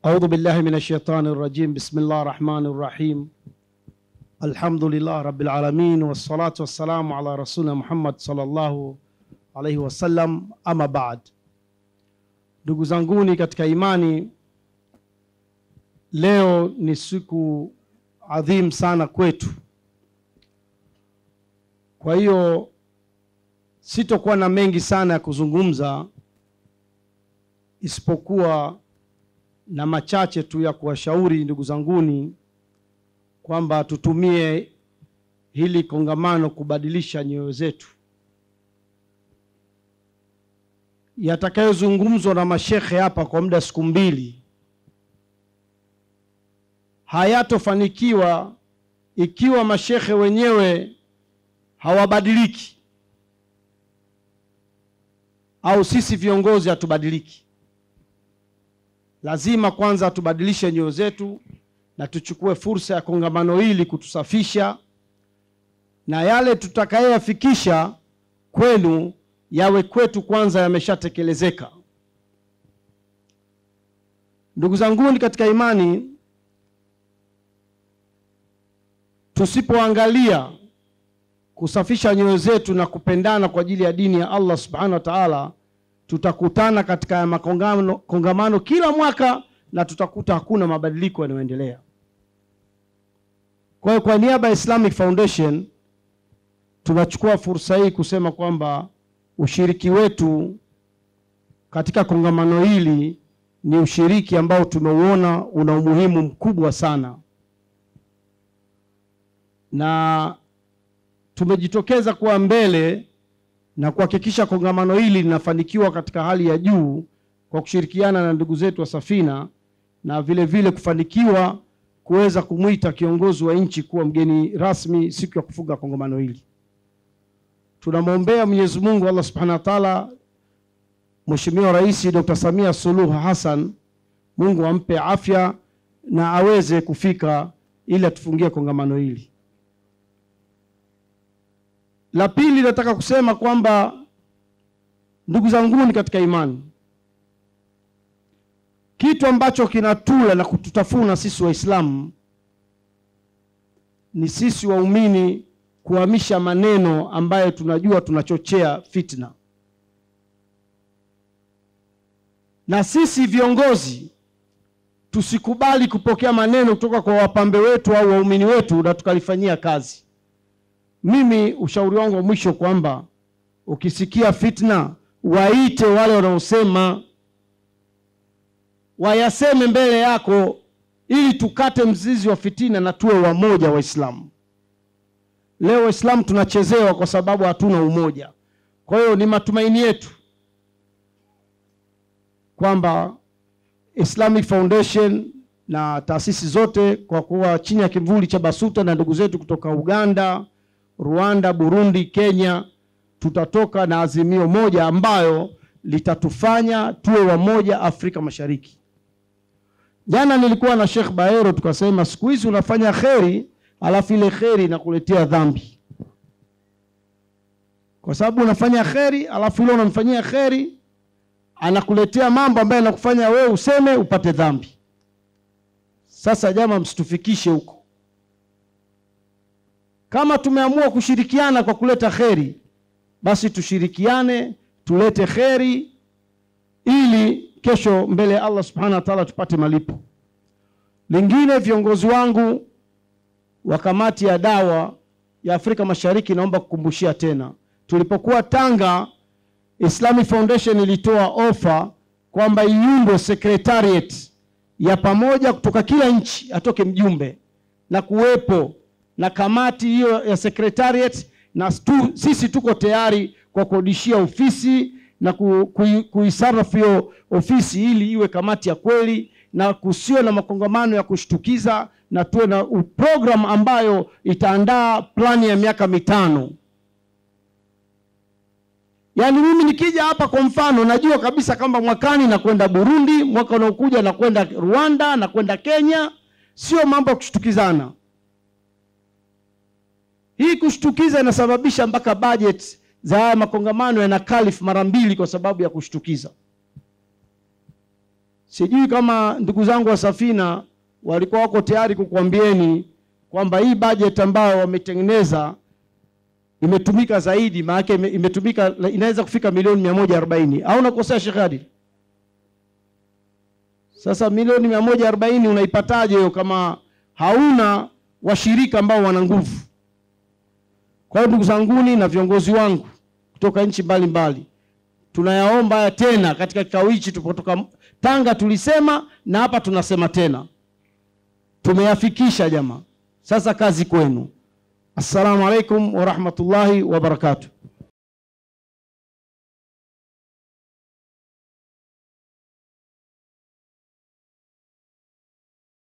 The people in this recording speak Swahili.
A'udhu billahi minash shaitani rajim. Bismillahir rahmanir rahim. Alhamdulillah rabbil alamin wassalatu wassalamu ala rasulina Muhammad sallallahu alayhi wasallam, ama ba'd. Ndugu zanguni katika imani, leo ni siku adhim sana kwetu. Kwa hiyo sitokuwa na mengi sana ya kuzungumza isipokuwa na machache tu ya kuwashauri ndugu zanguni kwamba tutumie hili kongamano kubadilisha nyoyo zetu. Yatakayozungumzwa na mashehe hapa kwa muda siku mbili hayatofanikiwa ikiwa mashehe wenyewe hawabadiliki au sisi viongozi hatubadiliki. Lazima kwanza tubadilishe nyoyo zetu na tuchukue fursa ya kongamano hili kutusafisha, na yale tutakayoyafikisha kwenu yawe kwetu kwanza yameshatekelezeka. Ndugu zanguni katika imani, tusipoangalia kusafisha nyoyo zetu na kupendana kwa ajili ya dini ya Allah subhanahu wa ta'ala, tutakutana katika makongamano kila mwaka na tutakuta hakuna mabadiliko yanayoendelea. Kwa hiyo kwa niaba ya Islamic Foundation tunachukua fursa hii kusema kwamba ushiriki wetu katika kongamano hili ni ushiriki ambao tumeuona una umuhimu mkubwa sana, na tumejitokeza kuwa mbele na kuhakikisha kongamano hili linafanikiwa katika hali ya juu kwa kushirikiana na ndugu zetu wa Safina, na vile vile kufanikiwa kuweza kumuita kiongozi wa nchi kuwa mgeni rasmi siku ya kufunga kongamano hili. Tunamwombea Mwenyezi Mungu Allah Subhanahu wa Ta'ala Mheshimiwa Rais Dr. Samia Suluhu Hassan, Mungu ampe afya na aweze kufika ili atufungie kongamano hili. La pili, nataka kusema kwamba ndugu zanguni katika imani, kitu ambacho kinatula na kututafuna sisi Waislamu ni sisi waumini kuhamisha maneno ambayo tunajua tunachochea fitna. Na sisi viongozi tusikubali kupokea maneno kutoka kwa wapambe wetu au waumini wetu na tukalifanyia kazi. Mimi ushauri wangu wa mwisho kwamba ukisikia fitna, waite wale wanaosema, wayaseme mbele yako ili tukate mzizi wa fitina na tuwe wamoja Waislamu. Leo Waislamu tunachezewa kwa sababu hatuna umoja. Kwa hiyo ni matumaini yetu kwamba Islamic Foundation na taasisi zote kwa kuwa chini ya kivuli cha BASUTA na ndugu zetu kutoka Uganda, Rwanda, Burundi, Kenya, tutatoka na azimio moja ambayo litatufanya tuwe wamoja Afrika Mashariki. Jana nilikuwa na Sheikh Baero, tukasema siku hizi unafanya kheri alafu ile kheri inakuletea dhambi. Kwa sababu unafanya kheri alafu ile unamfanyia kheri anakuletea mambo ambayo yanakufanya wewe useme upate dhambi. Sasa jamaa, msitufikishe huko. Kama tumeamua kushirikiana kwa kuleta kheri, basi tushirikiane, tulete kheri ili kesho mbele ya Allah Subhanahu wa Ta'ala tupate malipo. Lingine, viongozi wangu wa kamati ya dawa ya Afrika Mashariki, naomba kukumbushia tena. Tulipokuwa Tanga, Islamic Foundation ilitoa ofa kwamba iundwe secretariat ya pamoja kutoka kila nchi, atoke mjumbe na kuwepo na kamati hiyo ya secretariat, na sisi tuko tayari kwa kukodishia ofisi na kuisarafu hiyo ofisi ili iwe kamati ya kweli na kusiwe na makongamano ya kushtukiza, na tuwe na program ambayo itaandaa plani ya miaka 5. Yaani mimi nikija hapa kwa mfano, najua kabisa kama mwakani nakwenda Burundi, mwaka unaokuja nakwenda Rwanda, nakwenda Kenya. Sio mambo ya kushtukizana. Hii kushtukiza inasababisha mpaka budget za haya makongamano yanakalifu mara 2 kwa sababu ya kushtukiza. Sijui kama ndugu zangu wa Safina walikuwa wako tayari kukuambieni kwamba hii budget ambayo wametengeneza imetumika zaidi, maana imetumika inaweza kufika milioni 140. Au nakosea Sheikh Adil? Sasa milioni 140 unaipataje hiyo kama hauna washirika ambao wana nguvu? Kwa hiyo ndugu zanguni na viongozi wangu kutoka nchi mbalimbali, tunayaomba haya tena katika kikao hichi. Tulipotoka Tanga tulisema na hapa tunasema tena. Tumeyafikisha jamaa. Sasa kazi kwenu. Assalamu alaikum wa rahmatullahi wa barakatuh.